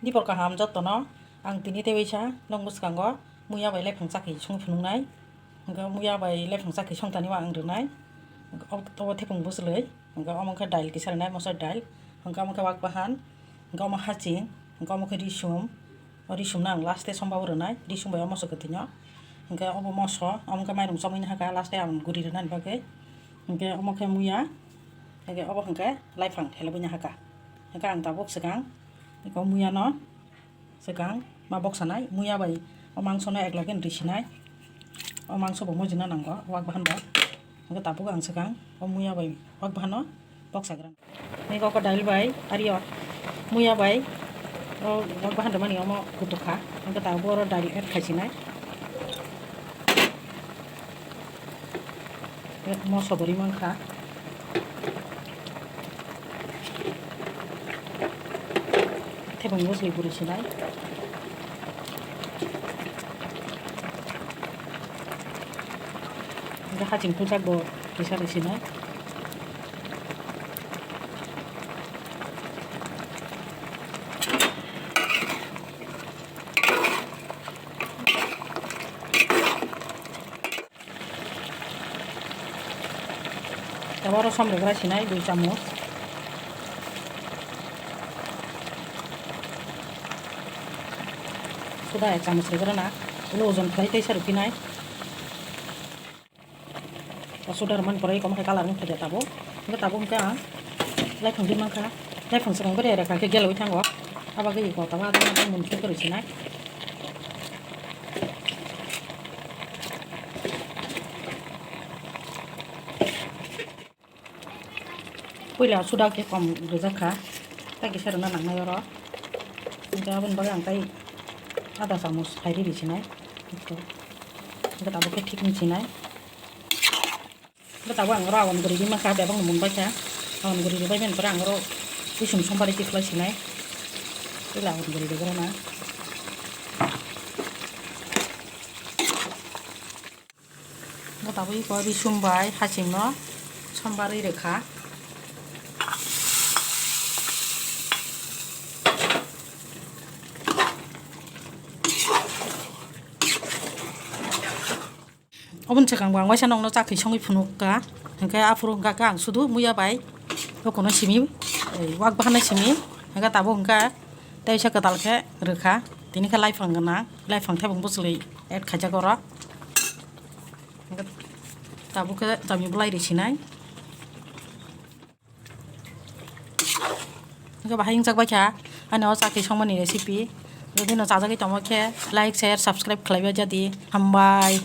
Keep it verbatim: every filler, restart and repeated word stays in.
Nini por kaham jotono, ang tini tei waisa nog bwskango muya bai lephang chakhi song phunuknai. Hwnkhe muya bai lephang chakhi song tani o ang rwnai. Obo thepung bwchwlwi, hwnkhe omo khe dail kisa rwnai, mosor dail, hwnkhe omo khe wak bahan, hwnkhe omo haching, hwnkhe omo khe risum. O risum no ang last e somba o rwnai, risum bai o moso kwthwino. Hwnkhe obo moso, omo khe mairung chomwi nahakha, last e ang guri rwnani bagwi. Hwnkhe omo khe muya, hwnkhe obo hwnkhe laifang khelaiwi nahakha. Hwnkhe ang tabuk swkang eko muya no swkang ma boksanai, muya bai o mangso no ek loge rw sinai. O mangso bo mojina nango, wak bahan bo. Hwnkhe tabuk ang swkang o muya bai wak bahan no boksagrang. Nini kok dail bai, ari o muya bai, o wak bahan rwmani omo kutuk kha, hwnkhe tabuk oro dail add khai sinai. Moso bwrwi mankha. Thepung bwchwlwi bwrwi sinai. Haching pujak bo kisa rw sinai. Tabuk oro som rwgwla sinai dui chamoch. Suda ek chamoch rwgwla na, ulo ojon khlai teisa rwphinai. O suda rwmani pore eko omo khe colour wng kha de tabuk. Hwnkhe tabuk hwnkhe ang laifang di mankha. Laifang swkang bwrwi rwkha khe gelwi thango. Abagwi eko tabuk adang adang mun khe kwrwi sinai. Puila suda khe kom rwjak kha, tei kisa rwna nangnai oro. Hwnkhe aboni bagwi ang tei ada chamoch khai rw sinai. Hwnkhe tabuk khe thik wng sinai. Hwnkhe tabuk ang oro awan guri rw mankha, bebak no mun bai kha. Awan guri rw bai mani pore ang oro bising sombar rw khlai sinai. Puila awan guri rw na. Bo tabuk iko risum bai haching no sombarwi rwkha. Oboni swkang bo ang waisa nokno chakhi songwi phunukha, hwnkhe aphuru hwnkha khe ang sudu muya bai bokono simi, wak bahana simi, hwnkhe tabuk hwnkha teisa kwtal khe rwkha, tini khe laifang gwnang, laifang thebung bwchwlwi add khaijak oro. Tabuk khe chami bwlai rw sinai. Hwnkhe bahai wngjak bai kha ani o chakhi songmani recipe. Jodi no chajagwi tongma khe like, share, subscribe khlaibai jadi. Hambai.